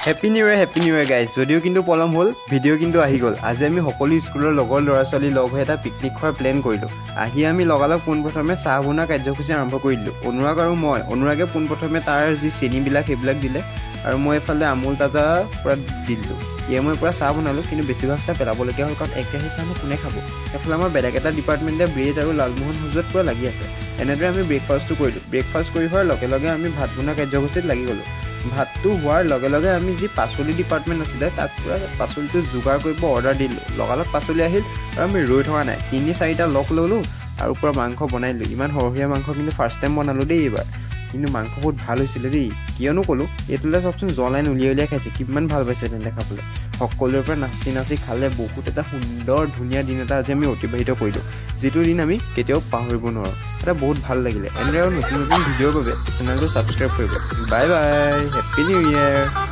Happy New Year, Happy New Year, guys! যদিও কিন্তু পলম হ'ল, ভিডিঅ' কিন্তু আহি গ'ল। আজি আমি সকলো স্কুলৰ লগৰ ল'ৰা ছোৱালী লগ হৈ এটা পিকনিক খোৱাৰ প্লেন কৰিলোঁ। আহি আমি লগালগ পোনপ্ৰথমে চাহ বনোৱা কাৰ্যসূচী আৰম্ভ কৰি দিলোঁ, অনুৰাগ আৰু মই। অনুৰাগে পোনপ্ৰথমে তাৰ যি চেনিবিলাক সেইবিলাক দিলে আৰু মই এইফালে আমুল তাজা পূৰা দি দিলোঁ। ইয়ে মই পূৰা চাহ বনালোঁ, কিন্তু বেছিভাগ চাহ পেলাবলগীয়া হ'ল, কাৰণ এক কেৰাহী চাহনো কোনে খাব? এফালে আমাৰ বেলেগ এটা ডিপাৰ্টমেণ্টে ব্ৰেড আৰু লালমোহন সজোৱাত পূৰা লাগি আছে। এনেদৰে আমি ব্ৰেকফাষ্টটো কৰিলোঁ। ব্ৰেকফাষ্ট কৰি হোৱাৰ লগে লগে আমি ভাত বনোৱা কাৰ্যসূচীত লাগি গ'লোঁ। ভাতটো হোৱাৰ লগে লগে আমি যি পাচলি ডিপাৰ্টমেণ্ট আছিলে, তাত পূৰা পাচলিটো যোগাৰ কৰিব অৰ্ডাৰ দিলোঁ। লগালগ পাচলি আহিল আৰু আমি ৰৈ থকা নাই। তিনি চাৰিটা লগ ল'লোঁ আৰু পূৰা মাংস বনাই দিলোঁ। ইমান সৰহীয়া মাংস কিন্তু ফাৰ্ষ্ট টাইম বনালোঁ দেই এইবাৰ। কিন্তু মাংস বহুত ভাল হৈছিলে দেই। কিয়নো ক'লোঁ, এইটোলৈ চাওকচোন, জলাইন উলিয়াই উলিয়াই খাইছে। কিমান ভাল পাইছে তেন্তে খাবলৈ। সকলোৰে পৰা নাচি নাচি খালে। বহুত এটা সুন্দৰ ধুনীয়া দিন এটা আজি আমি অতিবাহিত কৰিলোঁ, যিটো দিন আমি কেতিয়াও পাহৰিব নোৱাৰোঁ। এটা বহুত ভাল লাগিলে। এনেদৰে আৰু নতুন নতুন ভিডিঅ'ৰ বাবে চেনেলটো ছাবস্ক্ৰাইব কৰিব। Bye bye, Happy New Year!